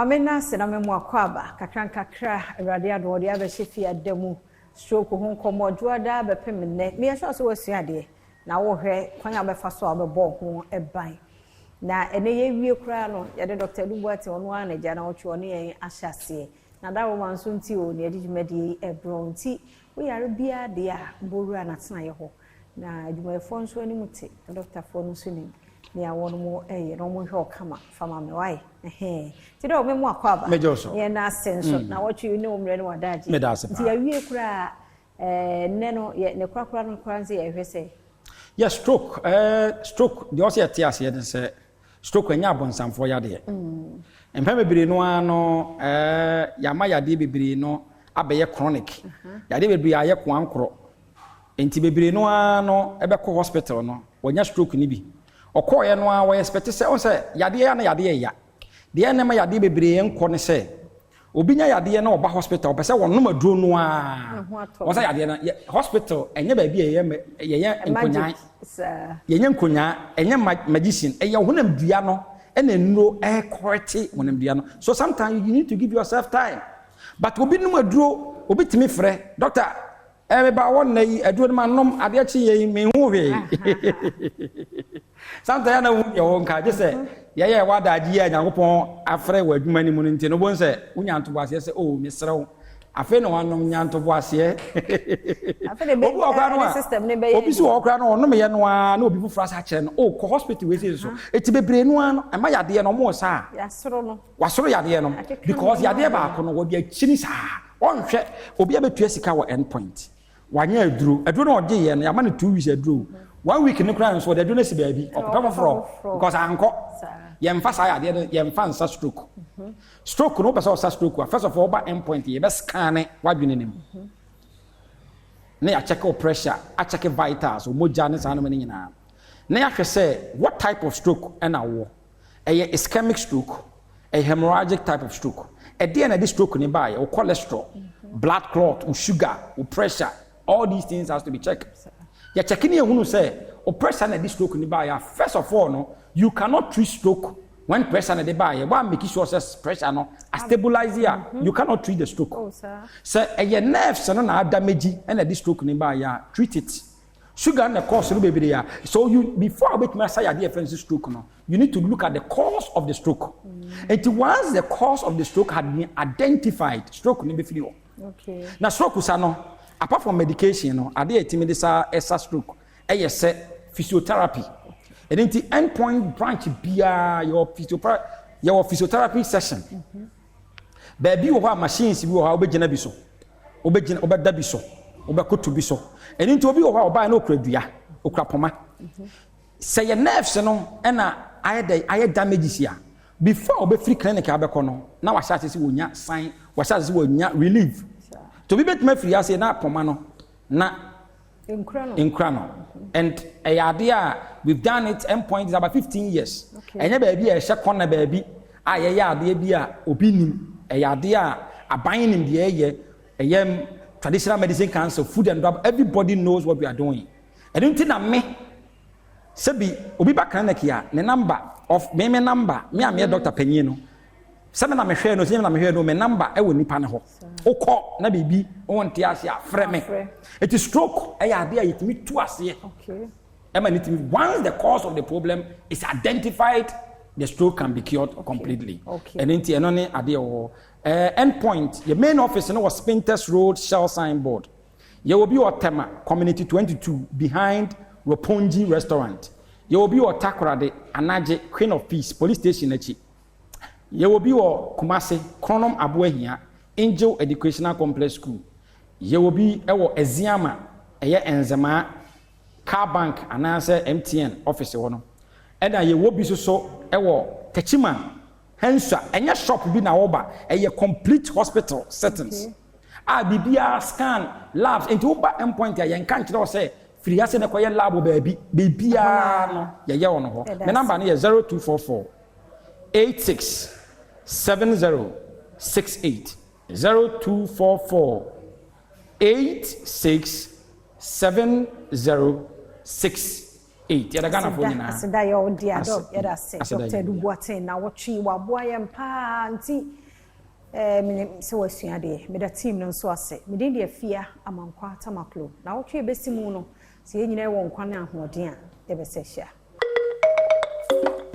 Maame nase na memu akɔ aba kakra nkakra. Awurade adom, ɔde abɛhyɛ fie ada mu. Stroke ho nkɔmmɔ dwoada bɛpem nnɛ. Meyɛ sure sɛ woasua adeɛ na wohwɛ kwan a wobɛfa so a wobɛbɔ ho ban. Na ɛnɛ yɛwie koraa no, yɛde Dr. Edu Boateng, ɔno ara na agya na ɔtwe ɔne yɛn ahyɛ aseɛ. Na daroma nso nti o ne yɛde dwumadie yi ɛbrɛ. Nti woyare biara deɛ a, bɔwura n'atenaeɛ hɔ. Na adwumayɛfoɔ nso anim te, dɔktafoɔ no nso nim nea wɔn mo ɛyɛ na wɔn hwɛ ɔkama fama me wae. Nti dɛ ɔmo mu akɔ aba. Mɛgye wo so. Yɛn n'ase nso na wɔtwe ne wɔn mmerɛ ne wadagye. Meda ase paa. Nti yɛawie koraa nnɛ no, yɛ ne korakora no koraa nso yɛhwɛ sɛ. Yɛ stroke deɛ, ɔsɛ yɛte aseɛ ne sɛ stroke ɛnyɛ abonsamfoɔ yadeɛ. Mpɛn bebree no ara no, yɛama yadeɛ bebree no abɛyɛ chronic. Yadeɛ bebree ayɛ koankorɔ. Nti bebree no ara no ɛbɛkɔ hospital no, wɔnya stroke no bi. Ɔkɔɔeɛ no ara, wɔyɛ expect sɛ ɔn sɛ yadeɛ ya na yadeɛ ya. Deɛ ɛnɛma yadeɛ bebree nkɔ ne sɛ obi nya yadeɛ na ɔba hospital, ɔpɛ sɛ wɔnom aduro no ara wɔn sɛ yadeɛ no. Hospital ɛnyɛ baabi a yɛyɛ nkonyaa, yɛnyɛ nkonyaa, ɛnyɛ magician. Ɛyɛ honam dua no ɛna nnuro ɛkɔrɛte honam dua no. So sometimes you need to give yourself time. But obi nom aduro, obi tumi frɛ doctor, "Ɛmeba wɔ nna yi aduro no ma nom, adeɛ kye yɛ yi mehu hwee." Sometimes na wo deɛ wɔ nka gye sɛ yɛyɛ wadagye yi a Nyankopɔn afrɛ wɔ adwuma no mu no. Nti no wobɛhu sɛ wonya ntoboaseɛ sɛ, "Oh, mesrɛ wo." Afei na wanom nya ntoboaseɛ. Obi wɔ koraa no a, obi si wɔ hɔ koraa no, ɔnom yɛ no ara na obi foforɔ asa akyerɛ no, "Oh, kɔ hospital wei sei." So eti bebree no ara no, ɛma yadeɛ no ɔmo sa a wasoro yadeɛ no, because yadeɛ baako no wɔde akyini saa. Ɔnhwɛ obi a bɛtua sika wɔ End Point, wanyɛ aduro. Aduro no ɔgye yɛ no, yɛama no 2 weeks aduro, one week ne koraa nso, ɔde aduro no si baabi, ɔkɔpɛ foforɔ because ankɔ. Yɛmfa saa yadeɛ no, yɛmfa nsa stroke. Stroke no, wopɛ sɛ ɔsa stroke a, first of all, woba End Point, yɛbɛ scan w'adwene no mu na yɛakyɛke wo pressure, akyɛke vitals, wo mogya ne saa nneɛma no nyinaa, na yɛahwɛ sɛ what type of stroke ɛna wɔ. Ɛyɛ ischemic stroke, ɛyɛ hemorrhagic type of stroke? Ɛdeɛ na ɛde stroke ne baayɛ? Wo cholesterol, blood clot, wo sugar, wo pressure, all these things has to be checked. Yɛkyɛke ne yɛhunu sɛ wo pressure na ɛde stroke ne baayɛ a, first of all no, you cannot treat stroke when pressure na ɛde baayɛ. Wa make sure sɛ pressure no a stabilize a, you cannot treat the stroke. Sɛ ɛyɛ nerves no na adamage ɛna ɛde stroke ne baayɛ a, treat it. Sugar na cause no bebree a, so you before wobɛtumi asa yadeɛ yɛfrɛ no sɛ stroke no, you need to look at the cause of the stroke. Nti once the cause of the stroke had been identified, stroke no bɛfiri hɔ. Na stroke sa no, apart from medication no, adeɛ a ɛtumi de sa ɛsa stroke ɛyɛ sɛ physiotherapy. Ɛno nti End Point branch biara yɛwɔ physiotherapy session. Baabi wɔ hɔ a machines bi wɔ hɔ a wobɛgyina bi so, wobɛgyina, wobɛda bi so, wobɛkoto bi so. Ɛno nti obi wɔ hɔ a ɔbaa na okura dua, okura poma. Sɛ yɛ nerves no ɛna ayɛ dɛ ayɛ damages a, before ɔbɛfiri clinic abɛkɔ no, na wahyɛ ase sɛ wɔnya sign, wahyɛ ase sɛ wɔnya relief. To obi bɛtumi afiri ase na poma no na nkura no. And ɛyɛ adeɛ a we've done it. End Point is about 15 years. Ɛnyɛ baabi a ɛhyɛ kɔna baabi a yɛyɛ adeɛ bi a obi nim. Ɛyɛ adeɛ a aban nim deɛ ɛyɛ. Ɛyɛ Traditional Medicine Council, Food and Drug, everybody knows what we are doing. Ɛno nti na me sɛbi obi ba clinic a, ne number of me number, me a meyɛ doctor panyin no, sɛ me na mehwɛ no, sɛ me na mehwɛ no, me number ɛwɔ nipa ne hɔ. Wokɔ na biribi wɔn te ase a, frɛ me. Eti stroke ɛyɛ adeɛ a yɛtumi tu aseɛ ɛma ne tumi, once the cause of the problem is identified, the stroke can be cured completely. Ɛno nti ɛno ne adeɛ wɔ hɔ. End Point yɛ main office no wɔ Spintex Road, Shell signboard. Yɛwɔ bi wɔ Tema Community 22, behind Roppongi Restaurant. Yɛwɔ bi wɔ Takoradi, Anagye, Queen of Peace police station akyi. Yɛwɔ bi wɔ Kumase, Kronom Aboahia, Angel Educational Complex School. Yɛwɔ bi wɔ Eziama, ɛyɛ Nzemaa Car Bank anaasɛ MTN office hɔ no. Ɛna yɛwɔ bi nso so wɔ Techiman Hansua. Ɛnyɛ shop bi na wɔba, ɛyɛ complete hospital settings a biribiara, scan, labs. Nti woba Endpoint a, yɛnka nkyerɛ wo sɛ firi ase na kɔyɛ lab wɔ baabi. Biribiara no yɛyɛ wɔ no hɔ. Me number no yɛ 0244 86 70 68, 0244 86 70 68. 8. Yɛda Ghanafoɔ nyinaa. Aseda yɛ ɔde adɔ, yɛda ase. Dr. Edu Boateng na wɔtwe waboa yɛn paa, nti menim sɛ wasua adeɛ. Meda team no nso ase. Mede deɛ Fia Amankwa Tamaklo na wɔtwe bɛsi mu no, sɛ yɛn nyinaa wɔ nkwa ne ahoɔden a, yɛbɛsɛ hyia.